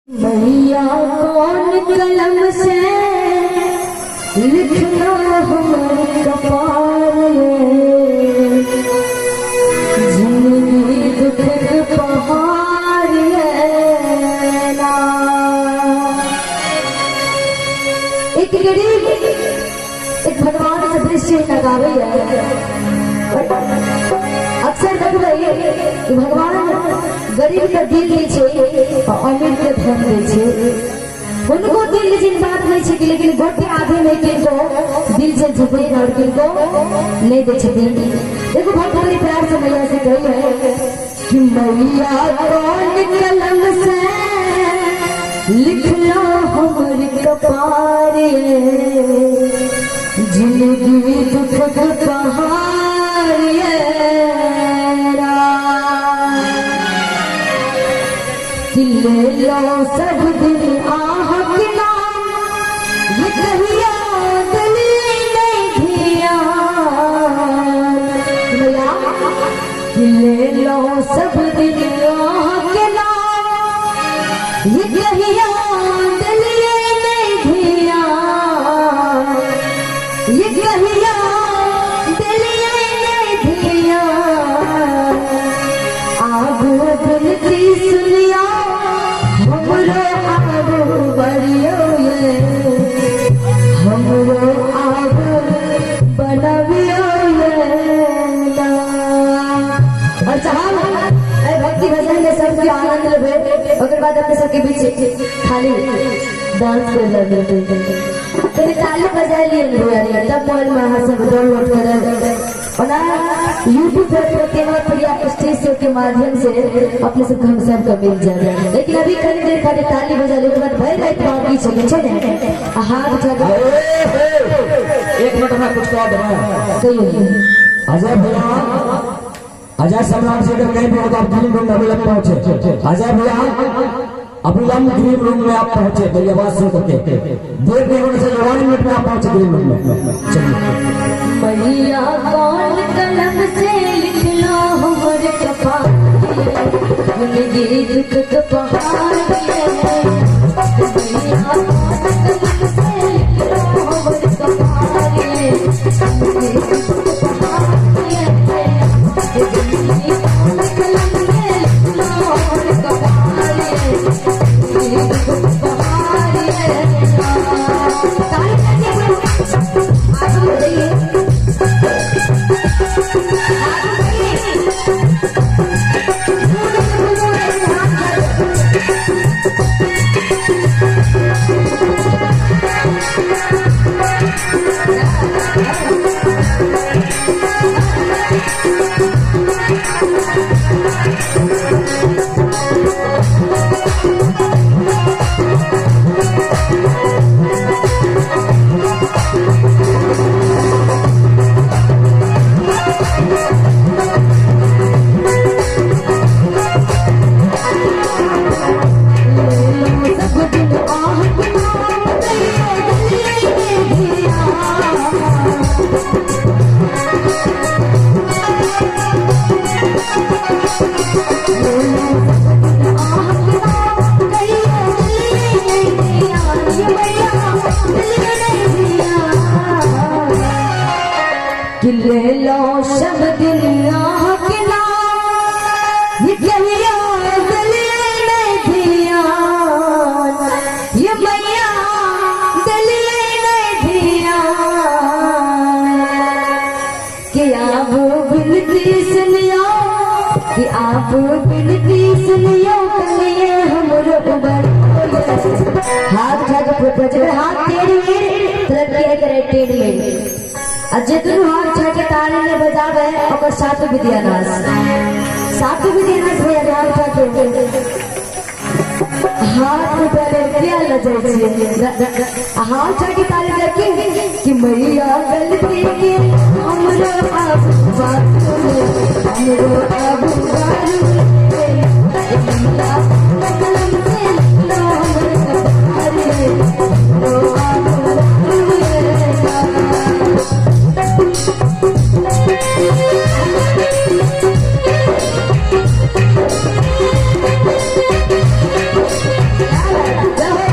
मैया कौन कलम से लिखना हमर कपार ये, जिंदगी दुख के पहाड़ ये ना। एक गरीब एक भगवान से दृश्य लगावे है। अक्सर देखबै कि भगवान गरीब के दिल दै छै और अमीर के धन दै छै। उनको दिल जिन बात नहीं छै, लेकिन गोटे आधे नहीं किनको दिल से छथिन और किनको नहीं दै छथिन। देखो बहुत बड़ी प्यार से मैया से कही है कि मैया कौन कलम से लिखना हमर कपार ये, जिंदगी दुख के पहाड़ ये। ले लो सब दिन आह के नाम, ये कहिया दिल नहीं धियान। भैया ले लो सब दिन आह के नाम, ये कहिया दिल नहीं धियान। ये कहिया दिल नहीं धियान। आगू बिनती सुनिया हमरो आगू बढ़ियो ये, हमरो आगू बनबियो ये ना। और साहब भक्ति भजन में सबके आनंद लेबे, ओकर बाद अपने सबके बीच खाली डांस कर लेबे। कभी ताली बजा लिए भैया तब मोबाइल में अहाँ सब डाउनलोड करब। ओना यूट्यूब पर प्रतिमा प्रिया स्टेज शो के माध्यम से अपने सब हम सब का मिल जाए। लेकिन अभी खाली देर खाली ताली बजा ले, बाद भर रात बाकी चले छै ने। हाथ उठा के एक मिनट में कुछ कह देना कहियो। अजय भैया, अजय सम्राट जी अगर कहीं भी हो तो आप ग्रीन रूम में अभिलंब पहुंचे। अजय भैया अभिलंब ग्रीन रूम में आप पहुंचे, मेरी आवाज सुन करके देर नहीं होने से 1 मिनट में आप पहुंचे ग्रीन रूम में। चलिए मैया कौन कलम से लिख लो हमर कपार, जिंदगी दुख के पहाड़ ये। मैया कौन कलम से लिख लो हमर कपार ये, जिंदगी दुख के पहाड़ ये। जिंदगी कौन कलम से लिख लो हमर कपार ये, जिंदगी दुख के पहाड़ ये। ताली बजाइए, आगे बढ़िए। ले लो सब दिन आह के नाम, ये कहिया दिल नहीं धियान। ये मैया दिल नहीं धियान। कि आप बिनती सुनियो, कि आप बिनती सुनियो कहिए हमरो उबर। हाथ उठा के हाथ टेढ़ मेढ़ तरक्की है करे टेढ़ मेढ़। आ जे दुनू हाथ उठा के ताली ने बजावे ओकर सात विद्या नाश, सात विद्या नाश भैया। हाथ उठा के हाथ पहले क्या ल जाय छै, हाथ उठा के ताली लगे कि मैया गलती के हमरो आबू बारू, हमरो आबू बारू। मैया कलम से लिखलो हमर कपार ये, हमरो आबू बारू। जय हो।